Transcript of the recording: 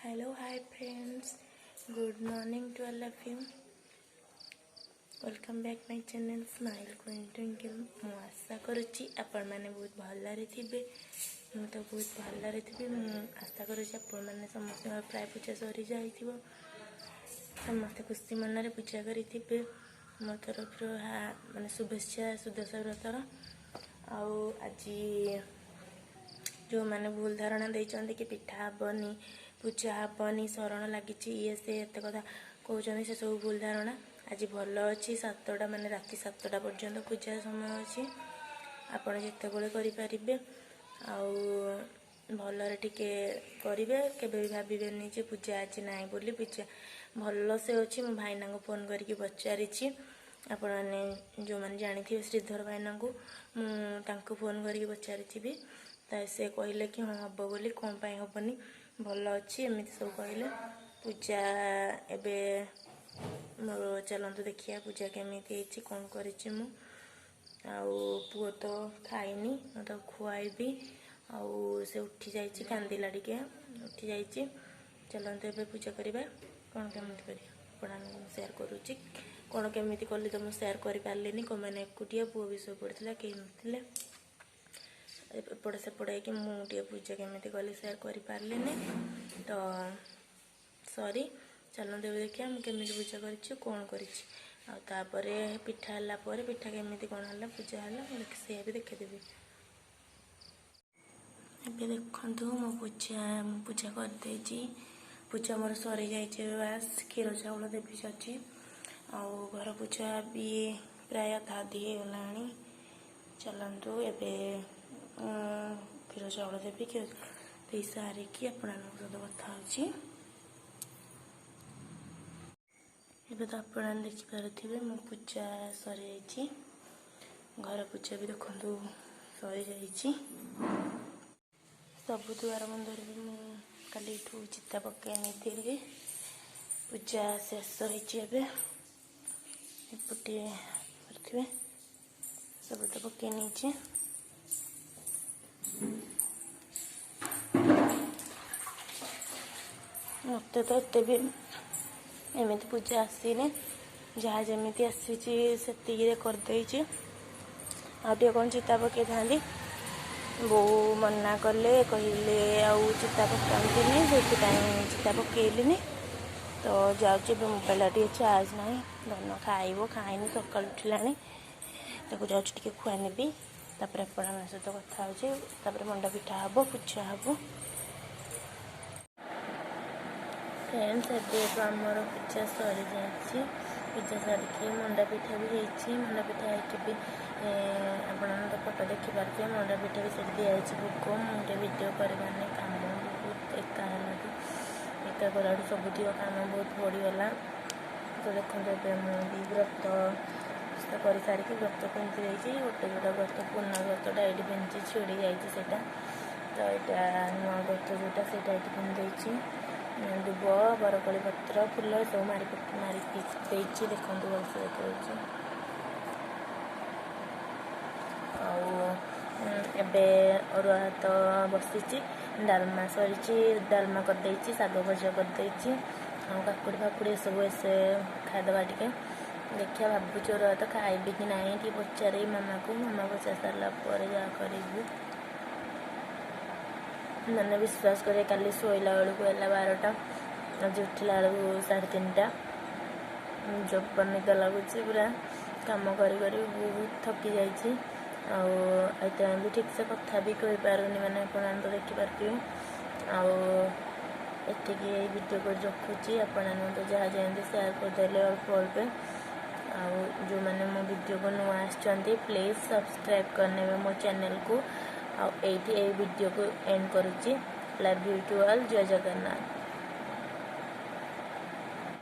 Hello, hi friends, good morning to all of you. Welcome back my channel Smile Queen Twinkle. ମୁଁ ଆଶା କରୁଛି ଆପଣମାନେ ବହୁତ ଭଲରେ ଥିବେ। ମୁଁ ତ ବହୁତ ଭଲରେ ଥିବି। ମୁଁ ଆଶା କରୁଛି ଆପଣମାନେ ସମସ୍ତଙ୍କର ପ୍ରାୟ ପୂଜା ସରିଯାଇଥିବ, ସମସ୍ତେ ଖୁସି ମନରେ ପୂଜା କରିଥିବେ। ମୋ ତରଫରୁ ମାନେ ଶୁଭେଚ୍ଛା ସୁଦଶା ବ୍ରତର। ଆଉ ଆଜି ଯେଉଁମାନେ ଭୁଲ ଧାରଣା ଦେଇଛନ୍ତି କି ପିଠା ହେବନି, ପୂଜା ହେବନି, ଶରଣ ଲାଗିଛି, ଇଏ ସେ ଏତେ କଥା କହୁଛନ୍ତି, ସେ ସବୁ ଭୁଲ ଧାରଣା। ଆଜି ଭଲ ଅଛି। 7ଟା, ମାନେ ରାତି 7ଟା ପର୍ଯ୍ୟନ୍ତ ପୂଜା ସମୟ ଅଛି। ଆପଣ ଯେତେବେଳେ କରିପାରିବେ ଆଉ ଭଲରେ ଟିକେ କରିବେ। କେବେ ବି ଭାବିବେନି ଯେ ପୂଜା ଆଜି ନାହିଁ ବୋଲି। ପୂଜା ଭଲସେ ଅଛି। ମୁଁ ଭାଇନାଙ୍କୁ ଫୋନ୍ କରିକି ପଚାରିଛି। ଆପଣମାନେ ଯେଉଁମାନେ ଜାଣିଥିବେ ଶ୍ରୀଧର ଭାଇନାଙ୍କୁ, ମୁଁ ତାଙ୍କୁ ଫୋନ୍ କରିକି ପଚାରିଛି ବି। ତ ସେ କହିଲେ କି ହଁ, ହେବ ବୋଲି, କ'ଣ ପାଇଁ ହେବନି, ଭଲ ଅଛି, ଏମିତି ସବୁ କହିଲେ। ପୂଜା ଏବେ ମୋର, ଚାଲନ୍ତୁ ଦେଖିବା ପୂଜା କେମିତି ହେଇଛି, କ'ଣ କରିଛି ମୁଁ। ଆଉ ପୁଅ ତ ଖାଇନି, ମୁଁ ତାକୁ ଖୁଆଇବି। ଆଉ ସେ ଉଠି ଯାଇଛି, କାନ୍ଦିଲା ଟିକେ, ଉଠି ଯାଇଛି। ଚାଲନ୍ତୁ ଏବେ ପୂଜା କରିବା। କ'ଣ କେମିତି କରିବା ଆପଣମାନଙ୍କୁ ମୁଁ ସେୟାର କରୁଛି। କ'ଣ କେମିତି କଲି ତ ମୁଁ ସେୟାର କରିପାରିଲିନି, କ'ଣ ମାନେ ଏକୁଟିଆ, ପୁଅ ବି ଶୋଇ ପଡ଼ିଥିଲା, କେହି ନଥିଲେ। ଏପଟ ସେପଟ ହେଇକି ମୁଁ ଟିକେ ପୂଜା କେମିତି କଲି ସେୟାର କରିପାରିଲିନି, ତ ସରି। ଚାଲନ୍ତୁ ଏବେ ଦେଖିବା ମୁଁ କେମିତି ପୂଜା କରିଛି, କ'ଣ କରିଛି। ଆଉ ତାପରେ ପିଠା ହେଲା ପରେ ପିଠା କେମିତି କ'ଣ ହେଲା, ପୂଜା ହେଲା, ମୁଁ ସେଇଆ ବି ଦେଖେଇଦେବି। ଏବେ ଦେଖନ୍ତୁ ମୋ ପୂଜା, ମୁଁ ପୂଜା କରିଦେଇଛି। ପୂଜା ମୋର ସରିଯାଇଛି। ଏବେ ବାସ୍ କ୍ଷୀର ଚାଉଳ ଦେବି ଯାଉଛି। ଆଉ ଘର ପୂଜା ବି ପ୍ରାୟ ଅଧା ଅଧି ହେଇଗଲାଣି। ଚାଲନ୍ତୁ ଏବେ କ୍ଷୀର ଚାଉଳ ଦେବି। କ୍ଷୀର ଦେଇ ସାରିକି ଆପଣମାନଙ୍କ ସହିତ କଥା ହେଉଛି। ଏବେ ତ ଆପଣମାନେ ଦେଖିପାରୁଥିବେ ମୋ ପୂଜା ସରିଯାଇଛି। ଘର ପୂଜା ବି ଦେଖନ୍ତୁ ସରିଯାଇଛି। ସବୁ ଦୁଆର ବନ୍ଧରେ ବି ମୁଁ କାଲିଠୁ ଚିତା ପକାଇ ନେଇଥିଲି। ପୂଜା ଶେଷ ହେଇଛି। ଏବେ ଏପଟେ କରିଥିବେ, ସବୁ ତ ପକାଇ ନେଇଛି। ମୋତେ ତ ଏତେ ବି ଏମିତି ପୂଜା ଆସିନି, ଯାହା ଯେମିତି ଆସିଛି ସେତିକିରେ କରିଦେଇଛି। ଆଉ ଟିକେ କ'ଣ ଚିତା ପକାଇଥାନ୍ତି, ବୋଉ ମନା କଲେ, କହିଲେ ଆଉ ଚିତା ପକାନ୍ତିନି, ସେଥିପାଇଁ ଚିତା ପକେଇଲିନି। ତ ଯାଉଛି ଏବେ, ମୋବାଇଲଟା ଟିକେ ଚାର୍ଜ ନାହିଁ। ଧନ ଖାଇବ, ଖାଇନି, ସକାଳୁ ଉଠିଲାଣି, ତାକୁ ଯାଉଛି ଟିକେ ଖୁଆଇ ନେବି। ତାପରେ ଆପଣଙ୍କ ସହିତ କଥା ହେଉଛି। ତାପରେ ମଣ୍ଡା ପିଠା ହେବ, ପୂଜା ହେବ। ଫ୍ରେଣ୍ଡସ୍, ଏବେ ତ ଆମର ପୂଜା ସରିଯାଇଛି। ପୂଜା ସାରିକି ମଣ୍ଡା ପିଠା ବି ହେଇଛି। ମଣ୍ଡା ପିଠା ହେଇକି ବି ଆପଣମାନେ ତ ଫଟୋ ଦେଖିପାରୁଥିବେ। ମଣ୍ଡା ପିଠା ବି ସେଠି ଦିଆହେଇଛି ଭୋଗ। ମୁଁ ଗୋଟେ ଭିଡ଼ିଓ କରିବାନି, କାମ ବହୁତ ଏକା ହେଲାଠୁ, ଏକା କଲାଠୁ ସବୁତିକ କାମ ବହୁତ ବଢ଼ିଗଲା। ତ ଦେଖନ୍ତୁ, ଏବେ ମୁଁ ବି ବ୍ରତ କରିସାରିକି ବ୍ରତ ପିନ୍ଧି ଦେଇଛି। ଗୋଟେ ଯେଉଁଟା ବ୍ରତ, ପୁରୁଣା ବ୍ରତଟା ଏଇଠି ପିନ୍ଧିଛି, ଛିଡ଼ି ଯାଇଛି ସେଇଟା। ତ ଏଇଟା ନୂଆ ବ୍ରତ ଯେଉଁଟା, ସେଇଟା ଏଇଠି ପିନ୍ଧି ଦେଇଛି। ଦୁବ, ବରକୋଳି ପତ୍ର, ଫୁଲ ଏସବୁ ମାରି ମାରି ଦେଇଛି। ଦେଖନ୍ତୁ, ଭଲସେ ଦେଖାଯାଉଛି। ଆଉ ଏବେ ଅରୁଆ ଭାତ ବସିଛି, ଡାଲମା ସରିଛି, ଡାଲମା କରିଦେଇଛି, ଶାଗ ଭଜା କରିଦେଇଛି, ଆଉ କାକୁଡ଼ି ଫାକୁଡ଼ି ଏସବୁ ଏସେ ଖାଇଦେବା ଟିକେ। ଦେଖିବା, ଭାବୁଛି ଅରୁଆ ଭାତ ଖାଇବି କି ନାହିଁ, ଟିକେ ପଚାରିବି ମାମାକୁ। ମାମା ପଚାରି ସାରିଲା ପରେ ଯାହା କରିବି। ମାନେ ବିଶ୍ୱାସ କରେ, କାଲି ଶୋଇଲା ବେଳକୁ ହେଲା 12ଟା, ଆଜି ଉଠିଲା ବେଳକୁ 3:30। ଜବର ନିଦ ଲାଗୁଛି ପୁରା। କାମ କରି କରି ବହୁତ ଥକି ଯାଇଛି। ଆଉ ଏଥିପାଇଁ ବି ଠିକ୍ସେ କଥା ବି କହିପାରୁନି, ମାନେ ଆପଣମାନେ ତ ଦେଖିପାରୁଥିବେ। ଆଉ ଏତିକି ଏଇ ଭିଡ଼ିଓ କରି ରଖୁଛି। ଆପଣମାନଙ୍କୁ ତ ଯାହା ଯେମିତି ସେୟାର କରିଦେଲେ ଅଳ୍ପ ଅଳ୍ପ। ଆଉ ଯେଉଁମାନେ ମୋ ଭିଡ଼ିଓକୁ ନୂଆ ଆସିଛନ୍ତି, ପ୍ଲିଜ୍ ସବସ୍କ୍ରାଇବ୍ କରିନେବେ ମୋ ଚ୍ୟାନେଲକୁ। ଆଉ ଏଇଠି ଏଇ ଭିଡ଼ିଓକୁ ଏଣ୍ଡ କରୁଛି। Love you two all. Jay Jagannath.